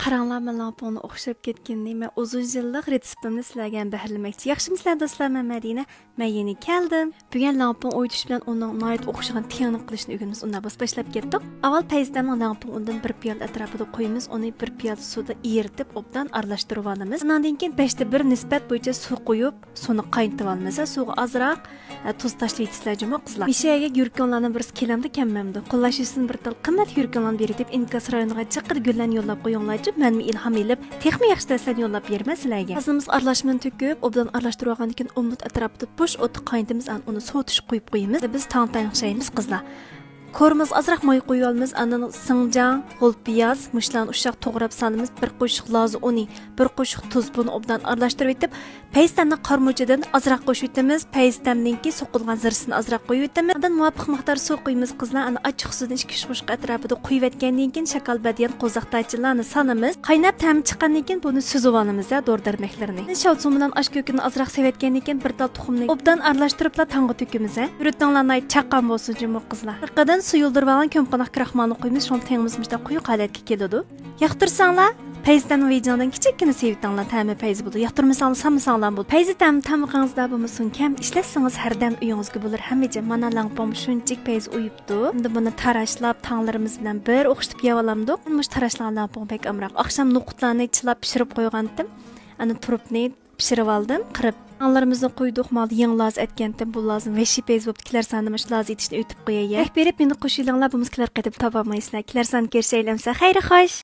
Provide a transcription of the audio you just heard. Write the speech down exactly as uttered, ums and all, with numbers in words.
قاراڭلار، مەن لىڭپۇڭنىڭ ئوخشاپ كەتكىنىنى، مەن ئۇزۇن يىللىق رېتسېپىمنى سىلەرگە ھەم بەھرىلىمەكچى. ياخشىمۇسىلەر دوستلار، مەن مەدىنە. مەن يەنە كەلدىم. بۈگۈن لىڭپۇڭ ئويۇتۇش بىلەن ئۇنىڭ ناھايىتى ئوخشىغان تېڭىنى قىلىشنى ئۆگىنىمىز. ئۇنداق بولسا باشلاپ كەتتۇق. ئاۋۋال پەيزىتەمنىڭ لىڭپۇڭ ئۇنىدىن بىر پىيالە ئەتراپىدا قۇيىمىز. ئۇنى بىر پىيالە سۇدا ئېرىتىپ، ئوبدان ئارىلاشتۇرۇۋالىمىز. ئۇنىڭدىن كېيىن بەشتە بىر نىسبەت بويىچە سۇ قۇيۇپ، سۇنى قاينىتىۋالىمىز. سۇغا ئازراق، ئە، تۇز تاشلىۋېتىسىلەر جۇمۇ قىزلار. مىشەگە يۈرىكىڭلارنىڭ بىرسى كېلەمدۇ كەممەمدۇ؟ قوللاش يۈزىسىدىن بىر تال قىممەت يۈرىكىڭلارنى بېرىۋېتىپ، ئىنكاس رايونىغا جىققىدە گۈللەرنى يوللاپ قويۇڭلارچۇ. مەنمۇ ئىلھام ئېلىپ، تېخىمۇ ياخشى تەسىرلەرنى يوللاپ بېرىمەن سىلەرگە. ئازىمىز ئارىلاشمىنى تۆكۈپ، ئوبدان ئارىلاشتۇرۇۋالغاندىن كېيىن، ئوملېت ئەتراپىدا بوش ئوتتا قاينىتىمىز، ئان-، ئۇنى سوۋۇتۇشقا قويۇپ قويىمىز. بىز تاڭ تەڭشەيمىز قىزلار. قورۇمىغا ئازراق ماي قويۇۋالىمىز، ئاندىن سىڭجاڭ، غول پىياز، مۇشۇلارنى ئۇششاق توغراپ سالىمىز. بىر قوشۇق لازا ئۇنى، بىر قوشۇق تۇز، بۇنى ئوبدان ئارىلاشتۇرۇۋېتىپ، پەيزىتەمنىڭ قارىمۇچىدىن ئازراق قوشۇۋېتىمىز. پەيزىتەمنىڭكى سوقۇلغان زىرىسىنى ئازراق قويۇۋېتىمىز. ئاندىن مۇۋاپىق مىقدار سۇ قۇيىمىز قىزلار. ئاندىن ئاچچىق سۇدىن ئىككى ئۈچ قوشۇق ئەتراپىدا قۇيۇۋەتكەندىن كېيىن، شاكال، بەدىيان، قوزاق، داچىنلارنى سالىمىز. قايناپ تەمى چىققاندىن كېيىن بۇنى سۈزۈۋالىمىز ھە، دورا دەرمەكلىرىنى. شاۋسۇڭ بىلەن ئاش كۆكىنى ئازراق سېۋەتكەندىن كېيىن، بىر تال تۇخۇمنى ئوبدان ئارىلاشتۇرۇپلا تاڭغا تۆكىمىز ھە. سۈرىتىڭلار ناھايىتى چاققان بولسۇن جۇمۇ قىزلار. ئارقىدىن سۇيۇلدۇرۇۋالغان كۆممىقوناق كراخمالنى قۇيىمىز، شۇڭا تېڭىمىز مۇشۇنداق قويۇق ھالەتكە كېلىدۇ. ياقتۇرساڭلار، پەيزىتەمنىڭ ۋىجىنىدىن كىچىككىنە سېۋىتىڭلار، تەمى پەيزى بولىدۇ. ياقتۇرمىساڭلار، سالمىساڭلار بولىدۇ. پەيزىتەم، تامىقىڭىزدا بولمىسۇن كەم، ئىشلەتسىڭىز ھەردەم ئۆيىڭىزگە بولۇر ھەممىجان. مانا لىڭپۇڭ شۇنچىلىك پەيزى ئۇيۇپتۇ. ئەمدى بۇنى تاراشلاپ، تاڭلىرىمىز بىلەن بىر ئوخشىتىپ يەۋالامدۇق. مۇشۇ تاراشلىغان لىڭپۇڭ بەك ئامراق. ئاخشام نوقۇتلارنى چىلاپ پىشۇرۇپ قويغانتىم. ئانا تۇرۇپنى پىشۇرۇۋالدىم، قىرىپ. نانلىرىمىزنى قويدۇق، مانا يېڭى لازا ئەتكەنتىم، بۇ لازىم ۋەھشىي پەيزى بوپتۇ، كېلەر سانىدا مۇشۇ لازا ئېتىشنى ئۆتۈپ قوياي. ھەك بېرىپ مېنى قوشۇۋېلىڭلار، بولمىسا كېلەر قېتىم تاپالمايسىلەر. كېلەر سانىدا كۆرۈشەيلى ئەمسە، خەير خوش.